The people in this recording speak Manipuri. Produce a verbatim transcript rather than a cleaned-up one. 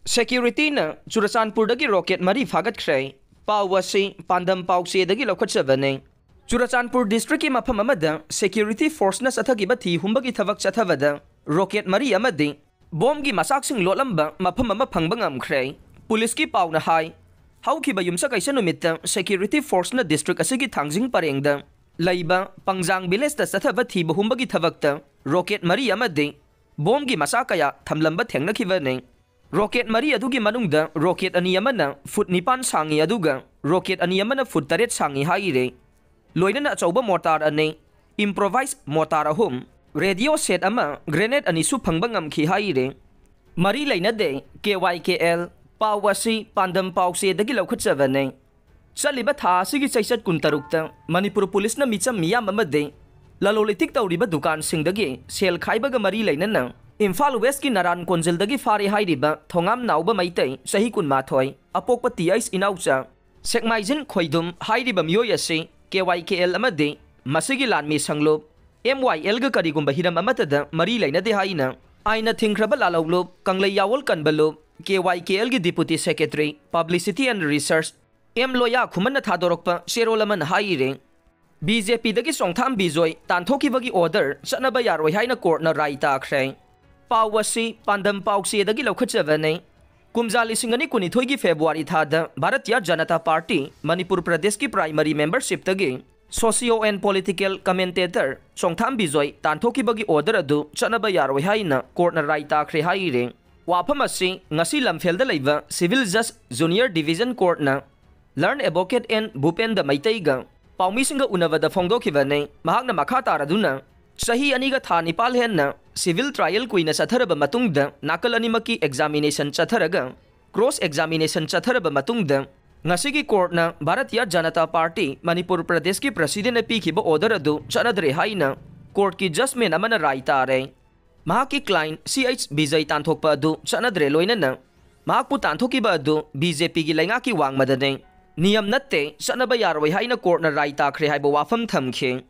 Securityꯅ ꯆꯨꯔꯆꯥꯟꯄꯨꯔꯗꯒꯤ rocket ꯃꯔꯤ ꯐꯥꯒꯠꯈ꯭ꯔꯦ꯫ ꯄꯥꯎ ꯑꯁꯤ ꯄꯥꯟꯗꯝ ꯄꯥꯎꯆꯦꯗꯒꯤ ꯂꯧꯈꯠꯆꯕꯅꯤ꯫ ꯆꯨꯔꯆꯥꯟꯄꯨꯔ districtꯀꯤ ꯃꯐꯝ ꯑꯃꯗ security forceꯅ ꯆꯠꯊꯈꯤꯕ ꯊꯤ ꯍꯨꯝꯕꯒꯤ ꯊꯕꯛ ꯆꯠꯊꯕꯗ rocket ꯃꯔꯤ ꯑꯃꯗꯤ ꯕꯣꯝꯒꯤ ꯃꯆꯥꯛꯁꯤꯡ ꯂꯣꯠꯂꯝꯕ ꯃꯐꯝ ꯑꯃ ꯐꯪꯕ ꯉꯝꯈ꯭ꯔꯦ꯫ ꯄꯨꯂꯤꯁꯀꯤ ꯄꯥꯎꯅ ꯍꯥꯏ, ꯍꯧꯈꯤꯕ ꯌꯨꯝꯁꯀꯩꯁ ꯅꯨꯃꯤꯠꯇ security forceꯅ district ꯑꯁꯤꯒꯤ ꯊꯥꯡꯖꯤꯡ ꯄꯔꯦꯡꯗ ꯂꯩꯕ ꯄꯪꯖꯥꯡ villageꯇ ꯆꯠꯊꯕ ꯊꯤꯕ ꯍꯨꯝꯕꯒꯤ ꯊꯕꯛꯇ rocket ꯃꯔꯤ ꯑꯃꯗꯤ ꯕꯣꯝꯒꯤ ꯃꯆꯥ ꯀꯌꯥ ꯊꯝꯂꯝꯕ ꯊꯦꯡꯅꯈꯤꯕꯅꯤ꯫ Rocket ꯃꯔꯤ ꯑꯗꯨꯒꯤ ꯃꯅꯨꯡꯗ rocket ꯑꯅꯤ ꯑꯃꯅ ꯐꯨꯠ ꯅꯤꯄꯥꯟ ꯁꯥꯡꯏ, ꯑꯗꯨꯒ rocket ꯑꯅꯤ ꯑꯃꯅ ꯐꯨꯠ ꯇꯔꯦꯠ ꯁꯥꯡꯏ ꯍꯥꯏꯔꯤ꯫ ꯂꯣꯏꯅꯅ ꯑꯆꯧꯕ mortar ꯑꯅꯤ, improvised mortar ꯑꯍꯨꯝ, radio set ꯑꯃ, grenade ꯑꯅꯤꯁꯨ ꯐꯪꯕ ꯉꯝꯈꯤ ꯍꯥꯏꯔꯤ꯫ ꯃꯔꯤ ꯂꯩꯅꯗꯦ, KYKL꯫ ꯄꯥꯎ ꯑꯁꯤ ꯄꯥꯟꯗꯝ ꯄꯥꯎꯆꯦꯗꯒꯤ ꯂꯧꯈꯠꯆꯕꯅꯤ꯫ ꯆꯠꯂꯤꯕ ꯊꯥ ꯑꯁꯤꯒꯤ ꯆꯩꯆꯠ ꯀꯨꯟꯇꯔꯨꯛꯇ ꯃꯅꯤꯄꯨꯔ ꯄꯨꯂꯤꯁꯅ ꯃꯤꯆꯝ ꯃꯤꯌꯥꯝ ꯑꯃꯗꯤ ꯂꯂꯣꯜ ꯏꯇꯤꯛ ꯇꯧꯔꯤꯕ ꯗꯨꯀꯥꯟꯁꯤꯡꯗꯒꯤ ꯁꯦꯜ ꯈꯥꯏꯕꯒ ꯃꯔꯤ ꯂꯩꯅꯅ ꯏꯝꯐꯥꯜ ꯋꯦꯁꯀꯤ ꯅꯔꯥꯟ ꯀꯣꯟꯖꯤꯜꯗꯒꯤ ꯐꯥꯔꯦ ꯍꯥꯏꯔꯤꯕ ꯊꯣꯉꯥꯝ ꯅꯥꯎꯕ ꯃꯩꯇꯩ, ꯆꯍꯤ ꯀꯨꯟꯃꯥꯊꯣꯏ, ꯑꯄꯣꯛꯄ ꯇꯤ ꯑꯩꯁ ꯏꯅꯥꯎꯆꯥ, ꯁꯦꯛꯃꯥꯏꯖꯤꯟ ꯈꯣꯏꯗꯨꯝ ꯍꯥꯏꯔꯤꯕ ꯃꯤꯑꯣꯏ ꯑꯁꯤ KYKL ꯑꯃꯗꯤ ꯃꯁꯤꯒꯤ ꯂꯥꯟꯃꯤ ꯁꯪꯂꯨꯞ MYLꯒ ꯀꯔꯤꯒꯨꯝꯕ ꯍꯤꯔꯝ ꯑꯃꯠꯇꯗ ꯃꯔꯤ ꯂꯩꯅꯗꯦ ꯍꯥꯏꯅ ꯑꯥꯏꯟꯅ ꯊꯤꯡꯈ꯭ꯔꯕ ꯂꯥꯂꯧꯂꯨꯞ ꯀꯪꯂꯩ ꯌꯥꯋꯜ ꯀꯟꯕꯂꯨꯞ, KYKLꯒꯤ Deputy Secretary, Publicity and Research, M Loya ꯈꯨꯃꯟꯅ ꯊꯥꯗꯣꯔꯛꯄ ꯆꯦꯔꯣꯜ ꯑꯃꯅ ꯍꯥꯏꯔꯤ꯫ BJPꯗꯒꯤ ꯆꯣꯡꯊꯥꯝ ꯕꯤꯖꯣꯏ ꯇꯥꯟꯊꯣꯛꯈꯤꯕꯒꯤ order ꯆꯠꯅꯕ ꯌꯥꯔꯣꯏ ꯍꯥꯏꯅ courtꯅ ꯔꯥꯏ ꯇꯥꯈ꯭ꯔꯦ꯫ ꯄꯥꯎ ꯑꯁꯤ ꯄꯥꯟꯗꯝ ꯄꯥꯎꯆꯦꯗꯒꯤ ꯂꯧꯈꯠꯆꯕꯅꯤ꯫ ꯀꯨꯝꯖꯥ ꯂꯤꯁꯤꯡ ꯑꯅꯤ ꯀꯨꯟꯅꯤꯊꯣꯏꯒꯤ February ꯊꯥꯗ ꯚꯥꯔꯇꯤꯌꯥ ꯖꯅꯇꯥ ꯄꯥꯔꯇꯤ ꯃꯅꯤꯄꯨꯔ ꯄ꯭ꯔꯗꯦꯁꯀꯤ primary membershipꯇꯒꯤ socio and political commentator Chongtham Bijoy ꯇꯥꯟꯊꯣꯛꯈꯤꯕꯒꯤ order ꯑꯗꯨ ꯆꯠꯅꯕ ꯌꯥꯔꯣꯏ ꯍꯥꯏꯅ courtꯅ ꯔꯥꯏ ꯇꯥꯈ꯭ꯔꯦ ꯍꯥꯏꯔꯤ꯫ ꯋꯥꯐꯝ ꯑꯁꯤ ꯉꯁꯤ ꯂꯝꯐꯦꯜꯗ ꯂꯩꯕ Civil Judge Junior Division Courtꯅ learned advocate N ꯚꯨꯄꯦꯟꯗ ꯃꯩꯇꯩꯒ ꯄꯥꯎꯃꯤꯁꯤꯡꯒ ꯎꯅꯕꯗ ꯐꯣꯡꯗꯣꯛꯈꯤꯕꯅꯤ꯫ ꯃꯍꯥꯛꯅ ꯃꯈꯥ ꯇꯥꯔꯗꯨꯅ, ꯆꯍꯤ ꯑꯅꯤꯒ ꯊꯥ ꯅꯤꯄꯥꯜ ꯍꯦꯟꯅ civil trial ꯀꯨꯏꯅ ꯆꯠꯊꯔꯕ ꯃꯇꯨꯡꯗ ꯅꯥꯀꯜ ꯑꯅꯤꯃꯛꯀꯤ examination ꯆꯠꯊꯔꯒ, cross examination ꯆꯠꯊꯔꯕ ꯃꯇꯨꯡꯗ, ꯉꯁꯤꯒꯤ courtꯅ ꯚꯥꯔꯇꯤꯌꯥ ꯖꯅꯇꯥ ꯄꯥꯔꯇꯤ ꯃꯅꯤꯄꯨꯔ ꯄ꯭ꯔꯗꯦꯁꯀꯤ presidentꯅ ꯄꯤꯈꯤꯕ order ꯑꯗꯨ ꯆꯠꯅꯗ꯭ꯔꯦ ꯍꯥꯏꯅ courtꯀꯤ judgment ꯑꯃꯅ ꯔꯥꯏ ꯇꯥꯔꯦ꯫ ꯃꯍꯥꯛꯀꯤ client ꯁꯤ ꯑꯩꯆ ꯕꯤꯖꯩ ꯇꯥꯟꯊꯣꯛꯄ ꯑꯗꯨ ꯆꯠꯅꯗ꯭ꯔꯦ, ꯂꯣꯏꯅꯅ ꯃꯍꯥꯛꯄꯨ ꯇꯥꯟꯊꯣꯛꯈꯤꯕ ꯑꯗꯨ BJPꯒꯤ ꯂꯩꯉꯥꯛꯀꯤ ꯋꯥꯡꯃꯗꯅꯤ, ꯅꯤꯌꯝ ꯅꯠꯇꯦ, ꯆꯠꯅꯕ ꯌꯥꯔꯣꯏ ꯍꯥꯏꯅ courtꯅ ꯔꯥꯏ ꯇꯥꯈ꯭ꯔꯦ ꯍꯥꯏꯕ ꯋꯥꯐꯝ ꯊꯝꯈꯤ꯫